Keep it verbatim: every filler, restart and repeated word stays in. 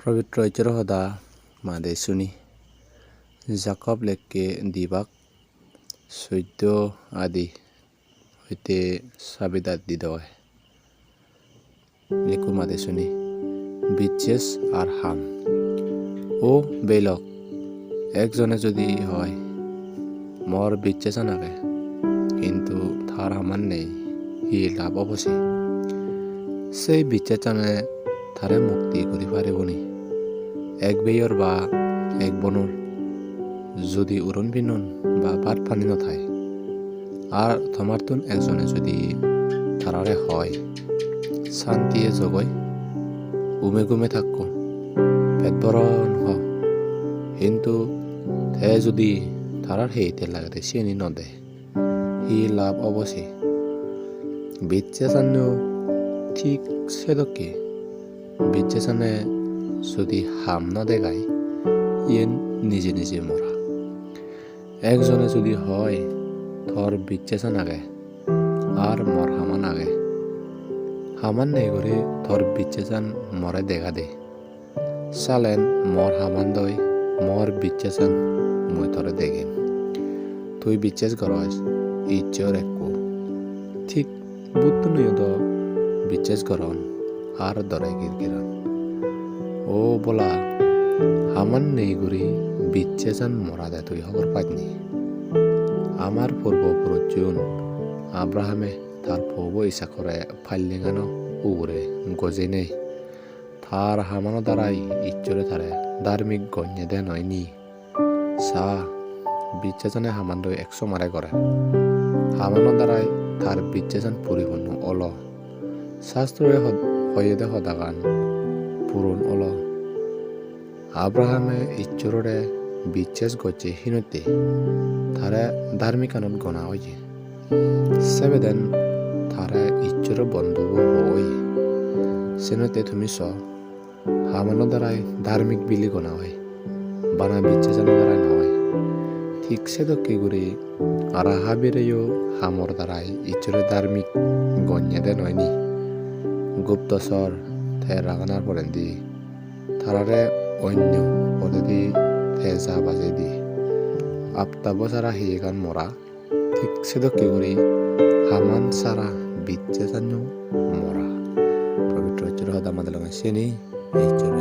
Pobitro Issoro hoda made suni. Jakob lekke dibak soddo adi hoite sabidat didoe. Ekku made suni. Bicches ar ham. O belok, ekjone jodi hoi, "Mor bicchesan age, hintu tar haman nei, hi lab obo se?" Sei bicchesane tare mukti guri paribo ni? Ek beiyor ba ek bonor judi uron pinon ba bhat pani no thai, ar tomartun ekjone judi tarare hoi, "Santiye jogoi, ume gume thakko, pet boron ho," hintu te judi tarar hei te lagede siyeni no de, hi lab obo se? Bicchesanno thik sedokke, bicchesane judi ham no degai, iyen nije nije mora. Ekjone judi hoi, "Tor bicchesan age, ar mor haman age," haman nei guri tor bicchesan more dega de. Salen mor hamandoi, mor bicchesan mui tore degem. Tui bicches goros, Issor ekko. Thik bhuttunoyo do bicches goron ar dore girgiron. O bola, haman nei guri bicchesan morade tui hobor paj ni? Amar purbo puruchun Abrahame tar pobo Isakkore pallengano ugure gojeinei tar hamano darai Issore tare dharmik gonnye de noi ni? Sa, bicchesane hamandoi ek somare gore. Hamano darai tar bicchesan puripunno olo. Sastroi hod-, hoyede hodagan puron olo. Abrahame Issorore bicches gocche hinotte tare dharmikanot gona oye. Sebeden tare Issoro bondhubo oye. Senotte tumi so, hamano darai dharmik bili gona oi, bana bicchesano darai noi. Thik sedokke guri Rahabireyo hamor darai Issore dharmik gonnye de noi ni? Gupto sor te raganar porendi tarare onyo podedi te ja bajei di. Aptabo sara hiyegan mora, thik sedokke guri haman sara bicchesanno mora. Pobitro Issoro hoda made longe siyeni, Issor